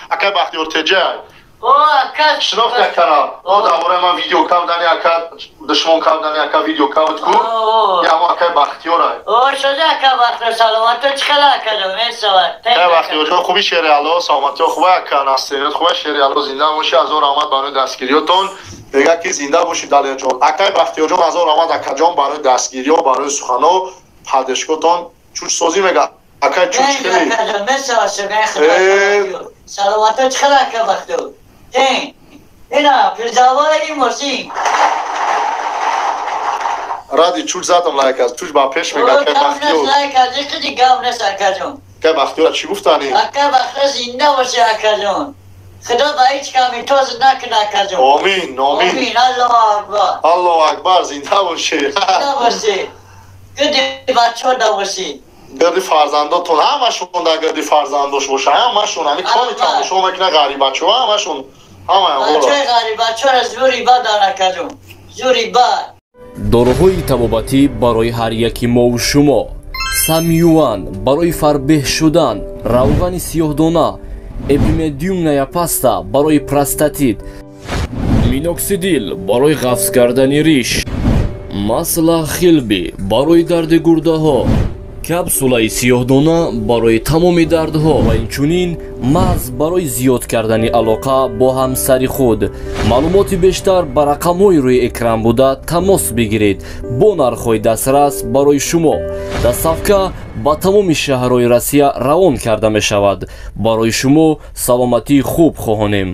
Акай Бахтиёр теҷа. Шинохт акара. О, дар бораи ман видео кардани ака, душмон кардани ака видео кард ку. Ямо акай Бахтиёр ай. О, шуда ака Бахтиёр, саломатӣ чӣ хела ака ҷон, месавад. Акай Бахтиёр ҷон, хуби шери Алло, саломатиё хуба ака, насринат хуба, шери Алло, зинда бошӣ, ҳазор раҳмат барои дастгириётон. Мега ки зинда бошӣ, Далерҷон. Акай Бахтиёрҷон, ҳазор раҳмат акаҷон барои дастгириё, барои сухано, падешкотон. Чучсозӣ мега. Акай чуч хеле. Саломатӣ чӣ хела ака Бахтиёр. Ина пирзавори ин мошин. Ради чуч задам лайк аз чуч ба пеш мега акай Бахтиёр. Лайк аз иқиди гап нест акаҷон. Акай Бахтиёр чӣ гуфтани? Ака Бахтиёр зинда бошӣ акаҷон. Худо ба ҳеҷ ками тоз накунад акаҷон. Омин, омин. Омин, Аллоҳу акбар. Аллоҳу акбар, зинда бошӣ. Зинда бошӣ. Гирди бачаҳо бошӣ. Гирди фарзандотон ҳамашон дар гирди фарзандош боша, ҳамашон ҳами кони тамошо мекунад ғарибачаҳо, ҳамашон ҳамаи ғарибачаҳоро зури бад акаҷон, зури бад. Доруҳои табобатӣ барои ҳар яки мову шумо. Самюан барои фарбеҳ шудан, равғани сиёҳдона, эпимедиумная паста барои простатит, миноксидил барои ғафз кардани риш, масла хилби барои дарди гурдаҳо, капсулаи сиёҳдона барои тамоми дардҳо ва инчунин маҳз барои зиёд кардани алоқа бо ҳамсари худ. Маълумоти бештар ба рақамҳои рӯи экран буда тамос бигиред. Бо нархҳои дастрас барои шумо. Доставка ба тамоми шаҳрҳои Россия равон карда мешавад. Барои шумо саломатии хуб хоҳонем.